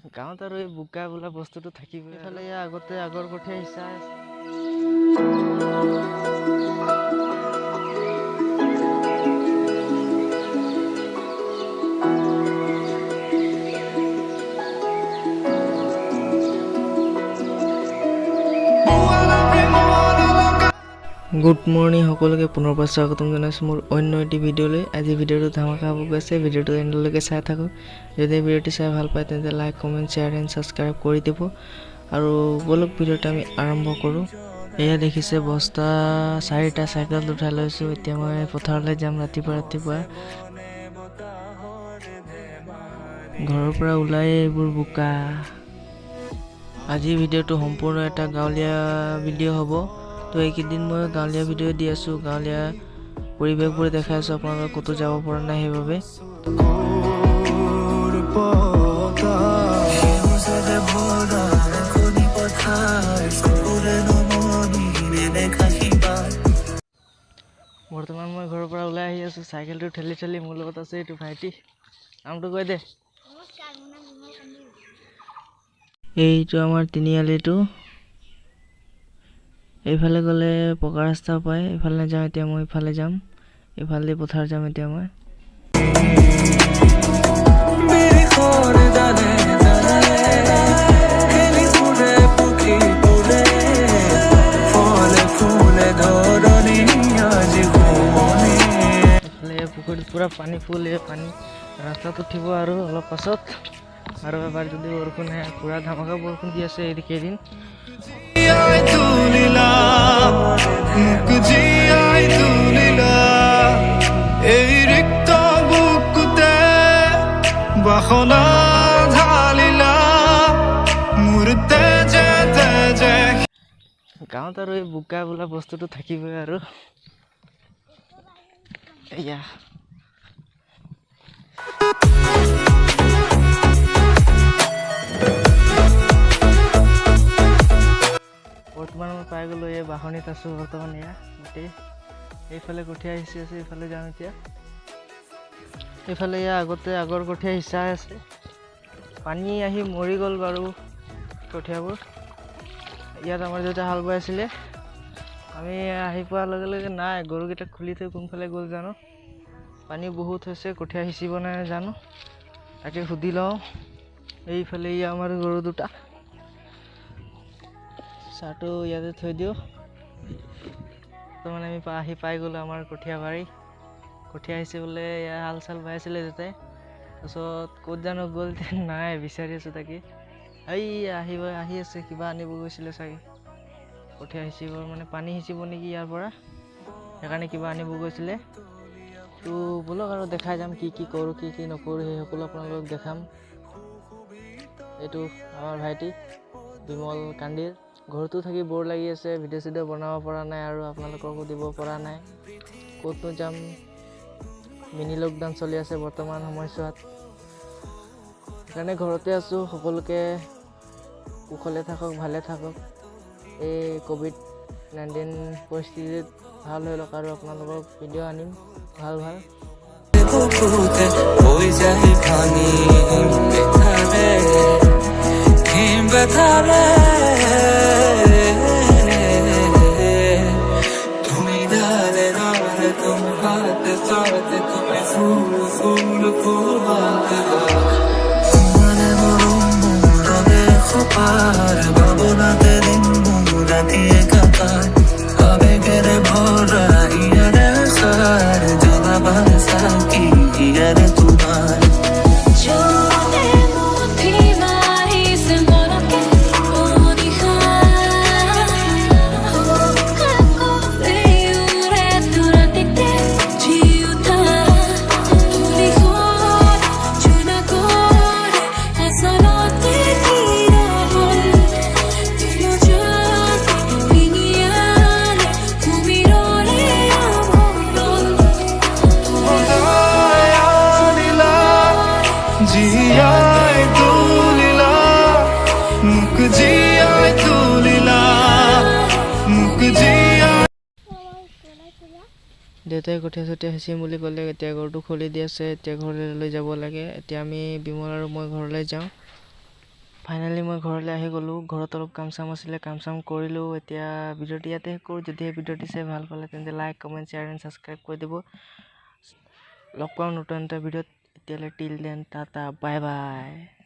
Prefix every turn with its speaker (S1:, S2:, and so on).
S1: গাঁৱত আৰু এই বোকা বোলা বস্তুটো থাকিবই। এইফালে এয়া আগতে আগৰ কঠীয়া সিঁচা আছে। গুড মৰ্ণিং সকলোকে, পুনৰবাৰ স্বাগতম জনাইছোঁ মোৰ অন্য এটি ভিডিঅ'লৈ। আজি ভিডিঅ'টো ধামাকা হ'ব গৈ আছে, ভিডিঅ'টো এণ্ডলৈকে চাই থাকক। যদি ভিডিঅ'টো চাই ভাল পায় তেন্তে like, comment, share and subscribe কৰি দিব। আৰু ব'লক, ভিডিঅ'টো আমি আৰম্ভ কৰোঁ। এয়া দেখিছে, বস্তা চাৰিটা চাইকেলত উঠাই লৈছোঁ। এতিয়া মই পথাৰলৈ যাম। ৰাতিপুৱা ৰাতিপুৱা ঘৰৰ পৰা ওলাই এইবোৰ বোকা। আজিৰ ভিডিঅ'টো সম্পূৰ্ণ এটা গাঁৱলীয়া ভিডিঅ' হ'ব। তো এইকেইদিন মই গাঁৱলীয়া ভিডিঅ' দি আছোঁ, গাঁৱলীয়া পৰিৱেশবোৰ দেখাই আছোঁ আপোনালোকে। ক'তো যাব পৰা নাই সেইবাবে।
S2: সেউজেৰে ভৰা এখনি পথাৰ, চকুৰে নমনি নেদেখা সিপাৰ।
S1: বৰ্তমান মই ঘৰৰ পৰা ওলাই আহি আছোঁ চাইকেলটো ঠেলি ঠেলি। মোৰ লগত আছে এইটো ভাইটি, নামটো কৈ দে।
S3: নমস্কাৰ, মোৰ নাম বিমল কান্দি।
S1: এইটো আমাৰ তিনিআলিটো। এইফালে গ'লে পকা ৰাস্তা পায়, এইফালে নাযাওঁ এতিয়া মই, ইফালে যাম। এইফালেদি পথাৰ যাম এতিয়া মই।
S2: বিষৰ ডালে ডালে খেলি ফুৰে পক্ষীবোৰে, ফলে ফুলে ধৰণী আজি শুৱনি।
S1: এইফালে পুখুৰীত পূৰা পানী ফুল। এই পানী ৰাস্তাত উঠিব আৰু অলপ পাছত, আৰু এবাৰ যদি বৰষুণ আহে। পূৰা ধামাকা বৰষুণ দি আছে এই কেইদিন।
S2: জীয়াই তুলিলা মোক, জীয়াই তুলিলা, এই ৰিক্ত বুকুতে বাসনা ঢালিলা, মোৰ তেজে তেজে।
S1: গাঁৱত আৰু এই বোকা বোলা বস্তুটো থাকিবই আৰু। এয়া বৰ্তমান মই পাই গ'লোঁ। এই বাঁহনিত আছোঁ বৰ্তমান। এয়া গোটেই এইফালে কঠীয়া সিঁচি আছে, এইফালে যাওঁ এতিয়া। এইফালে এয়া আগতে আগৰ কঠীয়া সিঁচা আছে। পানী আহি মৰি গ'ল বাৰু কঠীয়াবোৰ। ইয়াত আমাৰ দেউতাই হাল বাই আছিলে। আমি আহি পোৱাৰ লগে লগে নাই। গৰুকেইটা খুলি থৈ কোনফালে গ'ল জানো। পানী বহুত হৈছে, কঠীয়া সিঁচিব নাই জানো, তাকে সুধি লওঁ। এইফালে এই আমাৰ গৰু দুটা। চাহটো ইয়াতে থৈ দিওঁ। বৰ্তমান আমি আহি পাই গ'লোঁ আমাৰ কঠীয়া বাৰী। কঠীয়া সিঁচি বোলে এয়া হাল চাল বাই আছিলে দেউতাই। তাৰপিছত ক'ত জানো গ'ল এতিয়া, নাই, বিচাৰি আছোঁ তাকে। এই আহিব, আহি আছে, কিবা আনিব গৈছিলে চাগে। কঠীয়া সিঁচিব মানে পানী সিঁচিব নেকি ইয়াৰ পৰা, সেইকাৰণে কিবা আনিব গৈছিলে। তো ব'লক আৰু দেখাই যাম কি কি কৰোঁ, কি কি নকৰোঁ, সেই সকলো আপোনালোকক দেখাম। এইটো আমাৰ ভাইটি বিমল কান্দিৰ। ঘৰতো থাকি বৰ লাগি আছে, ভিডিঅ' চিডিঅ' বনাব পৰা নাই আৰু আপোনালোককো দিব পৰা নাই। ক'তনো যাম, মিনি লকডাউন চলি আছে বৰ্তমান সময়ছোৱাত, সেইকাৰণে ঘৰতে আছোঁ। সকলোকে কুশলে থাকক, ভালে থাকক। এই ক'ভিড-19 পৰিস্থিতিত ভাল হৈ লওক আৰু আপোনালোকক ভিডিঅ' আনিম ভাল ভাল।
S2: বুকুতে হৈ যায় ভাঙি ব্যথাৰে, হিম ব্যথাৰে। তুমি ডালে ডালে, তুমি হাতে হাতে, তুমি ফুল ফুল ফুল। মানে মৰম মোৰ সপাৰ ভাৱনাতে দিন মোৰ ৰাতিয়ে কাটাৰ, আবেগেৰে ভৰা ইয়াৰে সাৰ, জ্বলাবাৰ চাকি ইয়াৰে তোমাৰ।
S4: জোনে মুঠি মাৰিছে মনকে নিশা, উৰে ৰাতিতে জি উঠা তুলিখন জোনাকৰে আচলতে কি নহ'ল, ৰিঙিয়ালে কুমিৰৰে আমৰল।
S2: সদায় আনিলা, জীয়াই তুলিলা মোক, জীয়াই তুলিলা মোক, জীয়াই
S1: দেউতাই কঠীয়া চঠীয়া সিঁচিম বুলি ক'লে। এতিয়া গৰুটো খুলি দি আছে, এতিয়া ঘৰলৈ লৈ যাব লাগে। এতিয়া আমি বিমল আৰু মই ঘৰলৈ যাওঁ। ফাইনেলি মই ঘৰলৈ আহি গ'লোঁ। ঘৰত অলপ কাম চাম আছিলে, কাম চাম কৰিলোঁ। এতিয়া ভিডিঅ'টো ইয়াতে শেষ কৰোঁ। যদিহে ভিডিঅ'টো চাই ভাল পালে, তেন্তে like, comment, share and subscribe কৰি দিব। লগ পাম নতুন এটা ভিডিঅ'ত। এতিয়ালৈ till then, tata, bye bye.